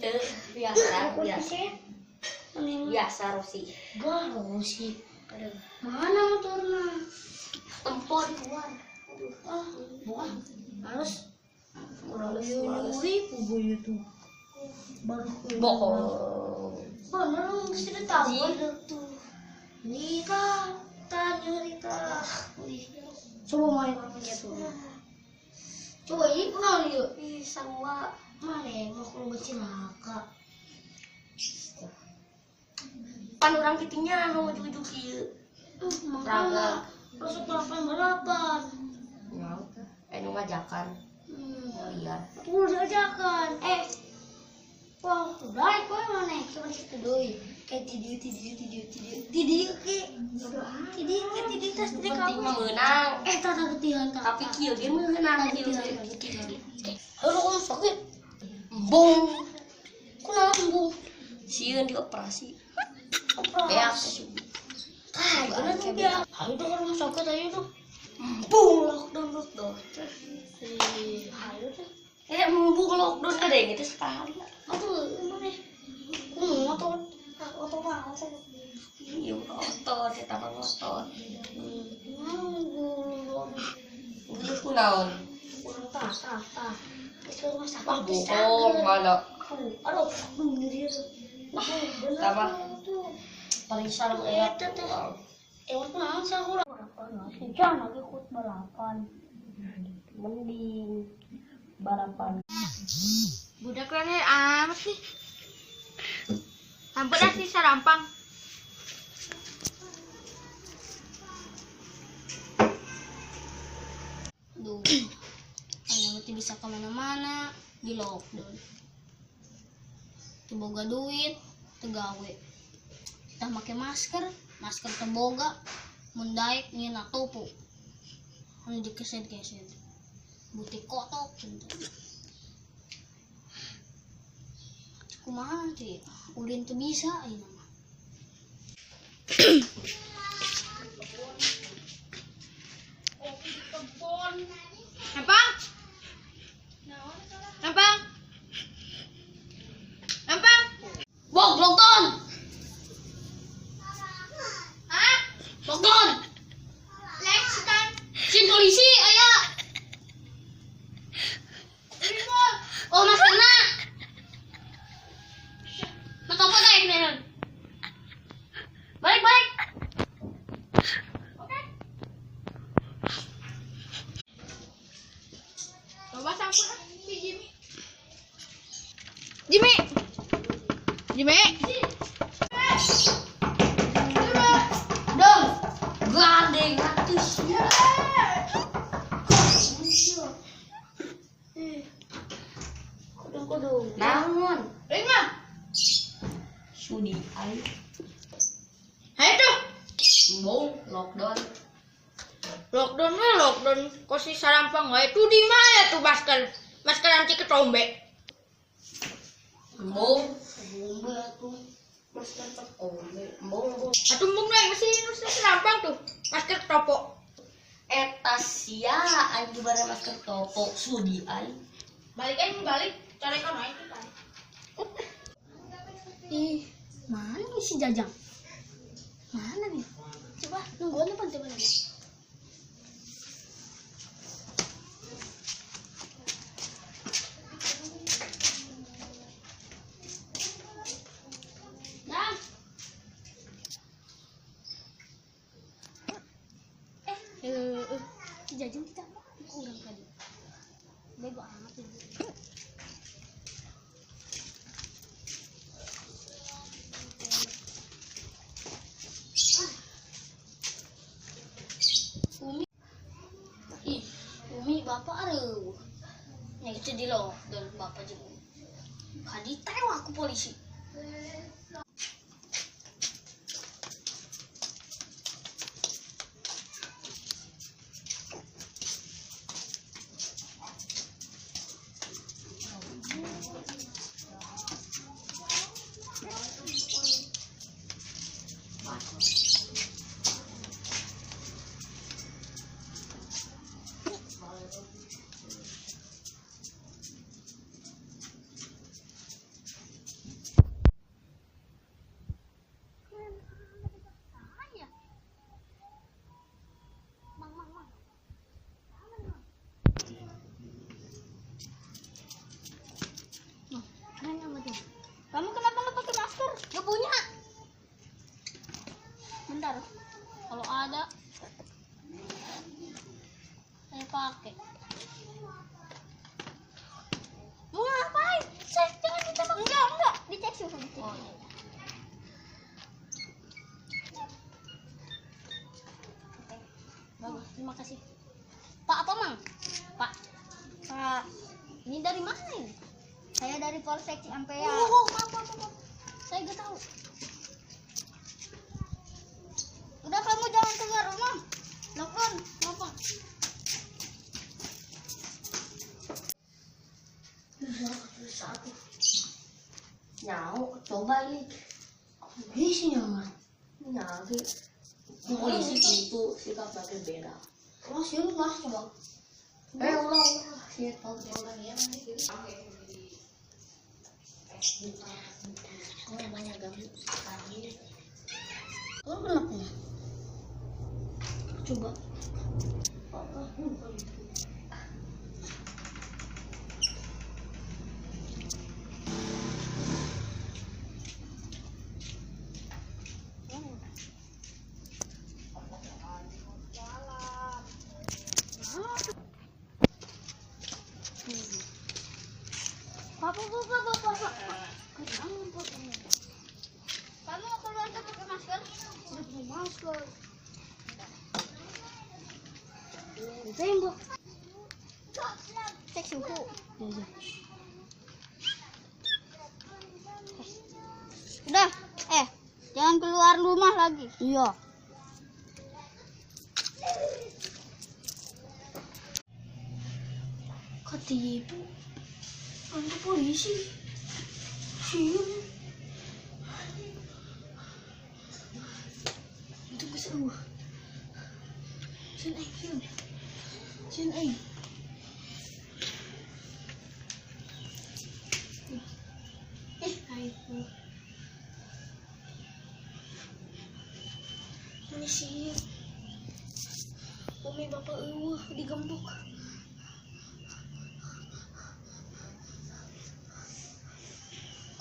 Henteu biasa, biasa. Biasa Rosi. Gah Rosi. Aduh. Mana motorna? Tempo di luar. Aduh. Ah, buah. Harus nyuri pugu itu. Baru bohong. Bener mesti ditahu tuh. Rita, tanya Rita. Coba main gitu. Coba ini kenal yuk. Ih, sarua. Mana ya mau kalau bercilaka. Pan orang kitinya mau ujug-ujug kieu. Makanya masuk balapan-balapan. Ya, nu ngajakan. Oh iya. Tuh diajakan. Wah, udah kok mana? Coba di situ deui. Kayak tidieu tidieu tidieu tidieu. Tidieu ke. Tidieu ke tidieu tas tidieu Penting mah meunang. Tah getihan tah. Tapi kieu ge meunang kieu. Aduh, kamu sakit. Embung. Kunaon embung? Sieun dioperasi. Operasi. Ah, bener tuh dia. Ayo tuh ke rumah sakit ayo tuh. Embung lockdown lockdown. Ayo tuh. Embung lockdown ada yang itu sekali. Aduh, mana? Kumaha otot? Otot apa? Iya, otot, eta mah otot. Geus kunaon? Urang tah tah tah. Geus ke rumah sakit. Wah, bohong mana. Aduh, bener ya. Tama. Paling sareng eta teh. Kunaon sih aku? Jangan lagi ikut balapan. Mending balapan. Budak rene amat sih. Ampun dah si sarampang. Duh, hanya mesti bisa kemana-mana di lockdown. Teboga duit, tegawe. Tah make masker, masker teboga, mun daek nyeuna topo. Anu dikeset-keset. Butik kotok gitu. Kumaha sih? Ulin teu bisa ayeuna mah. Nampang? Nampang? Nampang? Bog, lockdown. Hah? Lockdown. Lexikan. Sin polisi aya. Oh, maskerna. Matopo daek nih. Balik, balik. Oke. Coba sampun ah si Jimmy. Jimmy. Jimmy. Dong. Gandeng atuh sia. Kudung-kudung. Naon? Lima. Sudi aing. Hayo tuh. Embung lockdown. Lockdown we lockdown kok si sarampang wae tuh di mana tuh masker? Masker anti ketombe. Embung. Bombe atuh. Masker ketombe. Embung embung. Atuh embung we mesti nu sarampang tuh. Masker topo. Eta sia aing dibere masker topo sudi aing. Balik aing balik carekan wae tuh. Ih, mana nih si Jajang? Mana nih? Coba nungguan depan coba nih. Jang. Si Jajang kita kurang tadi. Bego amat ini. Umi, ih, Umi bapak aduh, nya itu di lockdown bapak juga. Kadi tewak ku polisi. Kamu kenapa nggak pakai masker? Gak punya. Bentar. Kalau ada, saya pakai. Mau ngapain? Saya jangan ditembak. Enggak. Dicek suhu. Dicek. Oh, iya. Oke. Bagus. Terima kasih. Pak apa, Mang? Pak. Pak. Ini dari mana ini? Saya dari Polsek Ciampea. Oh, maaf. Saya gak tahu. Udah, kamu jangan keluar rumah. Lockdown, Bapak. Susah aku. Nyau, coba ini. Polisi nyaman. Nyau. Polisi itu sikap pakai beda. Oh, sih mas coba. Ulang. Sih, tahu ya. Kamu namanya ganggu. Lu kenapa ya? Coba. Pak. Kamu keluar tuh pakai masker? Udah pakai masker. Tembok. Cek suhu. Iya. Udah, jangan keluar rumah lagi. Iya. Ketipu. Ada polisi. Siun. Itu bisa gua. Sin aing. Aing. Ini sih. Umi bapak eueuh digembok.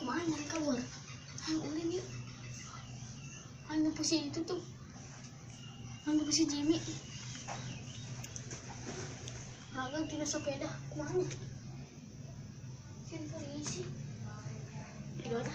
Kemana nyari keluar? Ayo ulin yuk. Ayo pusing itu tuh. Ayo pusing Jimmy. Raga tidak sepeda. Kemana? Sin polisi. Gimana?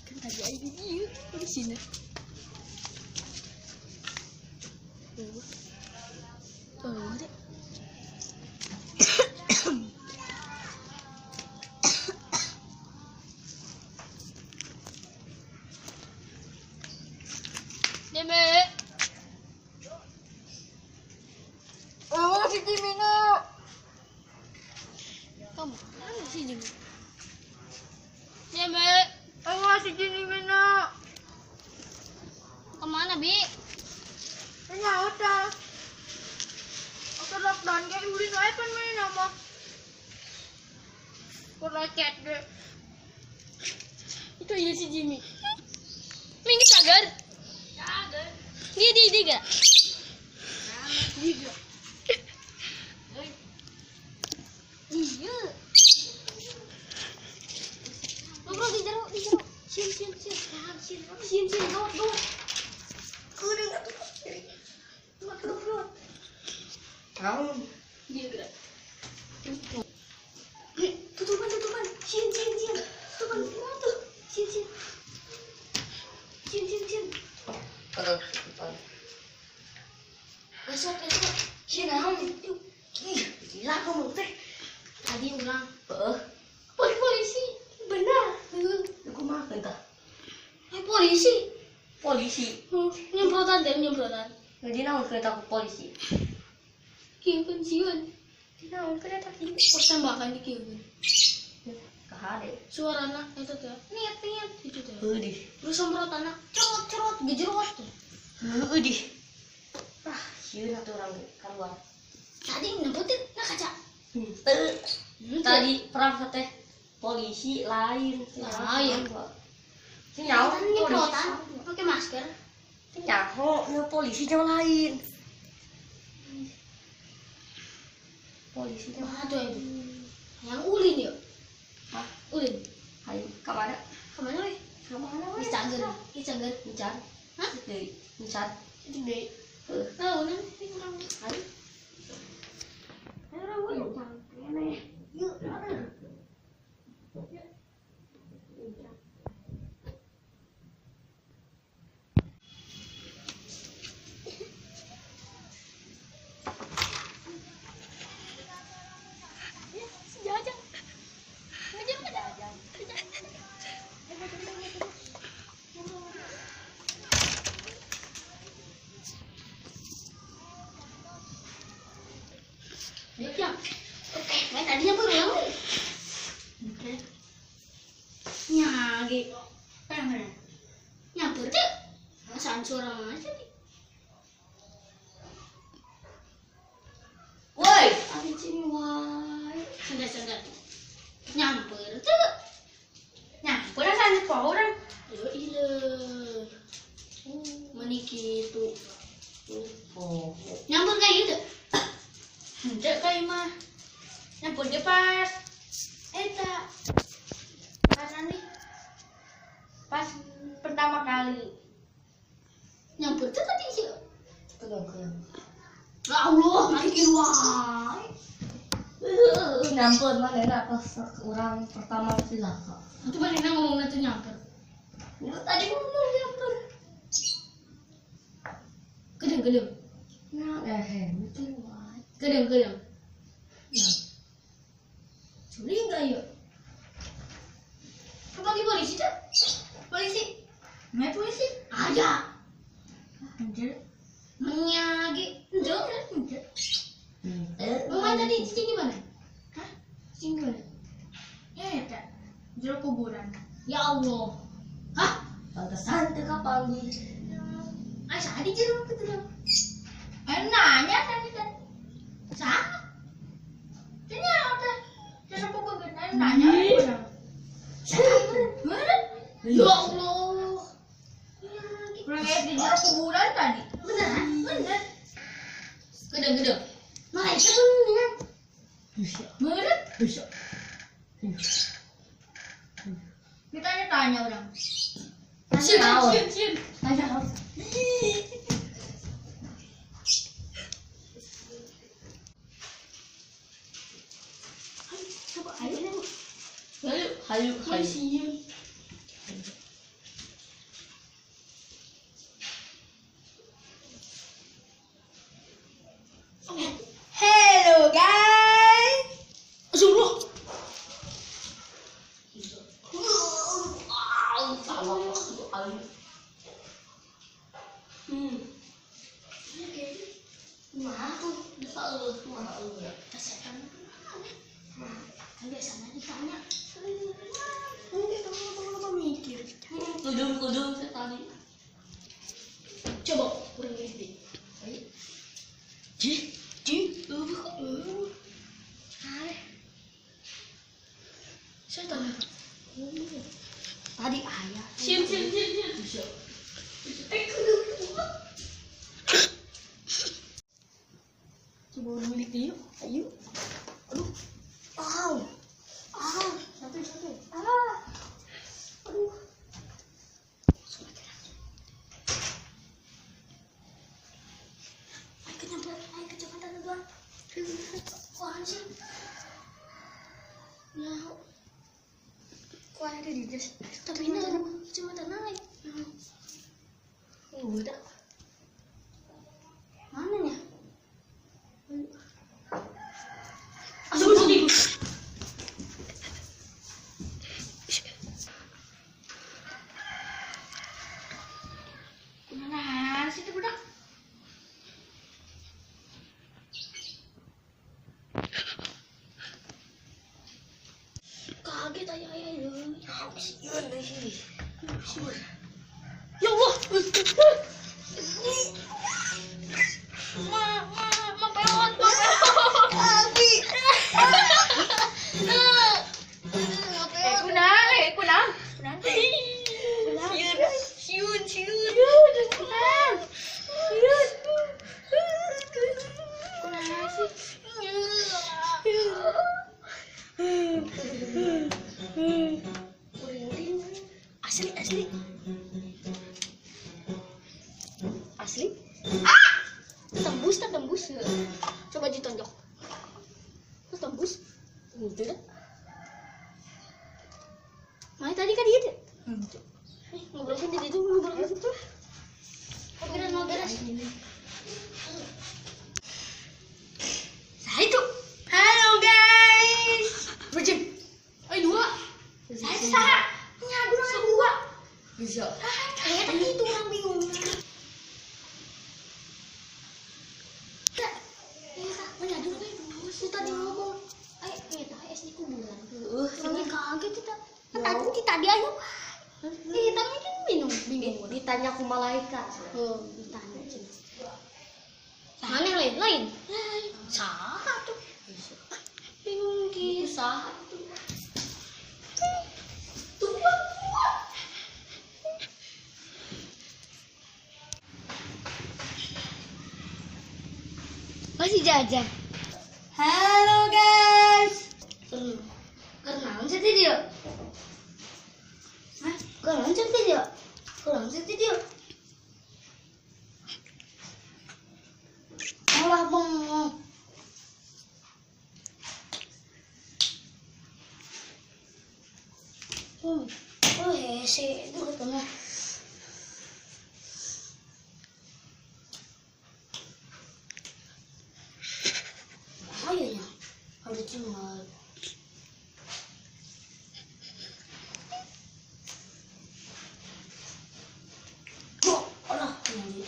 Kan tadi ada video di sini. Oh, deh. Jimmy. Oh, si Jimmy na. Kamu mana si Jimmy? Jimmy. Oh, si Jimmy na. Kemana, Bi? Nyawa ta. Aku lockdown kayak ulin wae pan mana nama. Kurang chat deh. Itu iya si Jimmy. Minggu cagar. Cagar. Dia gak? Dia. Iya. Bro, di jero. Sin. Sin, gawat. Udah enggak tuh. Tahu. Dia gerak. Tutupan. Sin. Tutupan tuh. Sin. Sin. Besok. Sin naon? Ih, gila kamu teh. Tadi ulang. Heeh. Polisi. Benar. Kumaha tah? Polisi. Polisi. Nyemprotan. Jadi naon kereta ku polisi? Kieu kan sieun. Naon kereta sih? Pertembakan di kieu kan. Kahade. Suarana eta teh. Niat itu teh. Heudih. Terus semprotanna cerot gejrot teh. Heudih. Ah, sieun atuh urang keluar. Tadi nemputin na kaca. Henteu. Tadi perang teh polisi lain. Lain. Sing nyaho nyemprotan pakai masker. Sing nyaho polisi yang lain. Polisi yang tuh itu. Yang ulin yuk. Hah? Ulin. Ayo, kemana? Kemana weh? Kemana weh? Dicager, dicager. Nyicar. Hah? Deui, nyicar. Gede. Heuh. Tahu nanti kurang. Ayo. Ayo urang we. Yuk, aduh. Oke, main tadinya baru. Oke. Nyagi. Pengen. Nyamper tuh. Masaan suara aja nih. Woi, ari cing wae. Santai-santai. Nyamper tuh. Nyamper asa poho urang. Yo ile. Meniki itu. Oh. Nyamper kayak gitu. Henteu ka ieu mah. Nyamper ge pas eta. Pas nanti. Pas pertama kali. Nyamper tuh tadi sih. Kedong-kedong. Ya Allah, mikir wae. Nyamper mana pas urang pertama cilaka. Itu mana ngomongnya tuh nyamper. Lu tadi ngomong nyamper. Gedeng-gedeng. Nah, mikir wae. Gedeng-gedeng. Ya. Curiga yuk. Kepanggil polisi tuh. Polisi. Mana polisi? Ada. Henteu. Menyagi. Enggak. Henteu. Mama tadi cicing di mana? Hah? Cicing di mana? Ya eta. Jero kuburan. Ya Allah. Hah? Pantesan teu kapanggih. Ay, tadi jero ketemu. Ayo nanya tadi tadi. Sah? Ternyata teh. Jero kuburan ayo nanya. Bener. Ya Allah. Urang aya di jero kuburan tadi. Beneran? Bener. Gedeng-gedeng. Malaikat beneran. Bisa. Bener. Bisa. Ditanya-tanya orang. Sin, Naon? sin, sin. Tanya naon? Coba ayo. Hayu, hayu, hayu. Polisi. Hello guys. Astagfirullah. Nah, tuh bisa lu, mana lu ya? Setan. Kan biasanya ditanya. Enggak, mikir. Kudung-kudung tadi. Coba kurang lebih. Ji, ji, Saya tanya. Tadi ayah. Sin, sin, sin, sin. Coba orang milik yuk. Ayo. Aduh. Au. Au. Satu, satu. Ah. Aduh. Ayo ke nyamper, ayo ke kecamatan duluan. Kok anjing? Ya. Kok ada di jas? Tapi ini kecamatan naik. Udah. Mana ya? Astagfirullah. Mana sih itu budak? Kaget ayah ayah ya. Sieun deui. Ya Allah. Ma, ma, ma peot, ma peot. Abi. Asli asli. Asli? Ah! Tembus tak tembus. Coba ditonjok. Tembus. Gitu dah. Mana tadi kan gitu. Ngobrolin di situ, ngobrol di situ. Beres mau beres. Saya itu. Halo guys. Berjim. Ayo dua. Saya saha. Nya dua dua. Bisa. Kayak tadi itu orang bingung. Tadi ngomong, ayo kita es di kuburan. Orangnya kaget kita. Tadi tadi ayo. Kita mungkin minum bingung. Ditanya ku malaikat. Oh, ditanya. Mana lain lain? Saha tuh. Bingung gitu. Saha tuh. Tua. Masih jajan. Halo guys. Kenalan sih dia. Hah? Kenalan sih dia. Kenalan sih dia. Alah bengong. Oh, hese itu ketemu. Bahayanya harus tinggal. Kok alah ini.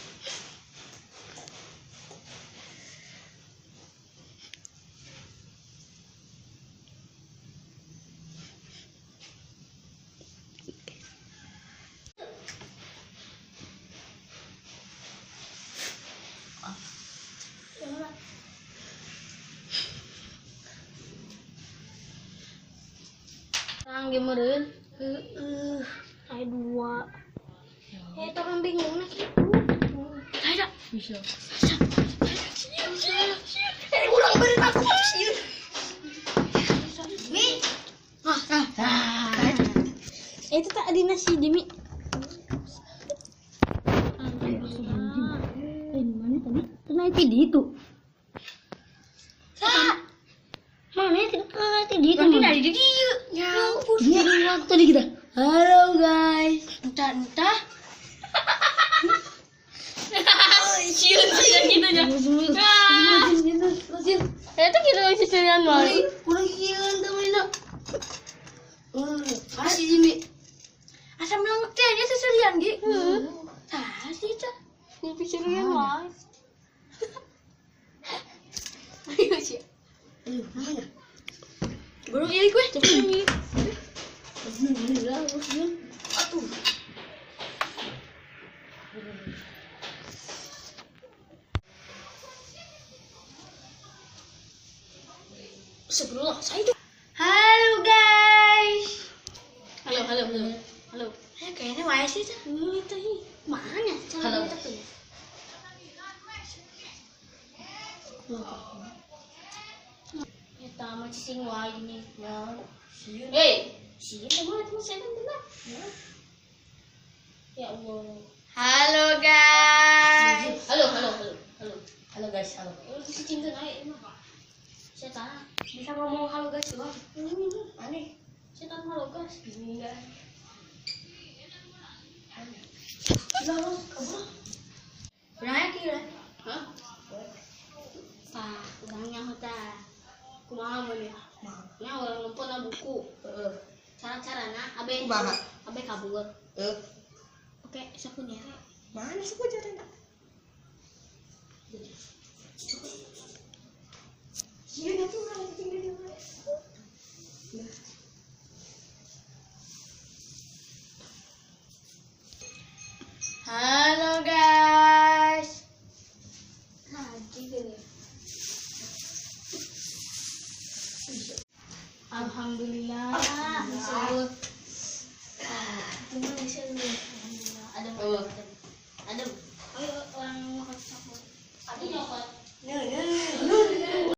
Orang gimana? Saya dua. Ya itu orang bingung nih. Saya Bisa. Eh ulang beri aku sih. Mi. Itu tadi nasi Dimi. Mana tadi? Ternyata di itu. Mana itu? Tadi itu. Berarti dari dia. Ya ampun. Waktu tadi kita. Halo guys. Entah entah. Sieun sieun gitu nya. Itu kita lagi seserian wae. Kurang sieun teh mana. Kasih Jimmy. Asa melengket teh nya seserian ge. Heeh. Tah sih tah. Seserian wae. Ayo sih. Aduh, mana? Baru ini gue. Aduh. Sebelum saya itu. Halo guys. Halo, halo, halo. Halo. Kayaknya wae sih tah. Ini tuh mana? Halo. Eta mah cicing wae ini. Ya. Sieun. Hei, sieun teh mah teh setan bener. Ya Allah. Halo guys. Halo, halo, halo. Halo. Halo guys, halo. Cicing teh naik mah. Setan. Bisa ngomong halo guys doang. Aneh. Setan halo guys. Bingung enggak? Aneh. Lah, kabur. Berapa kira? Hah? Tah, urang nyaho tah. Kumaha mun ya? Nya urang nempo na buku. Heeh. Cara-carana abe Kumaha? Abe kabur. Heeh. Oke, sapu nyere. Mana sih gua carana? Sieun atuh urang cicing di dieu. Halo.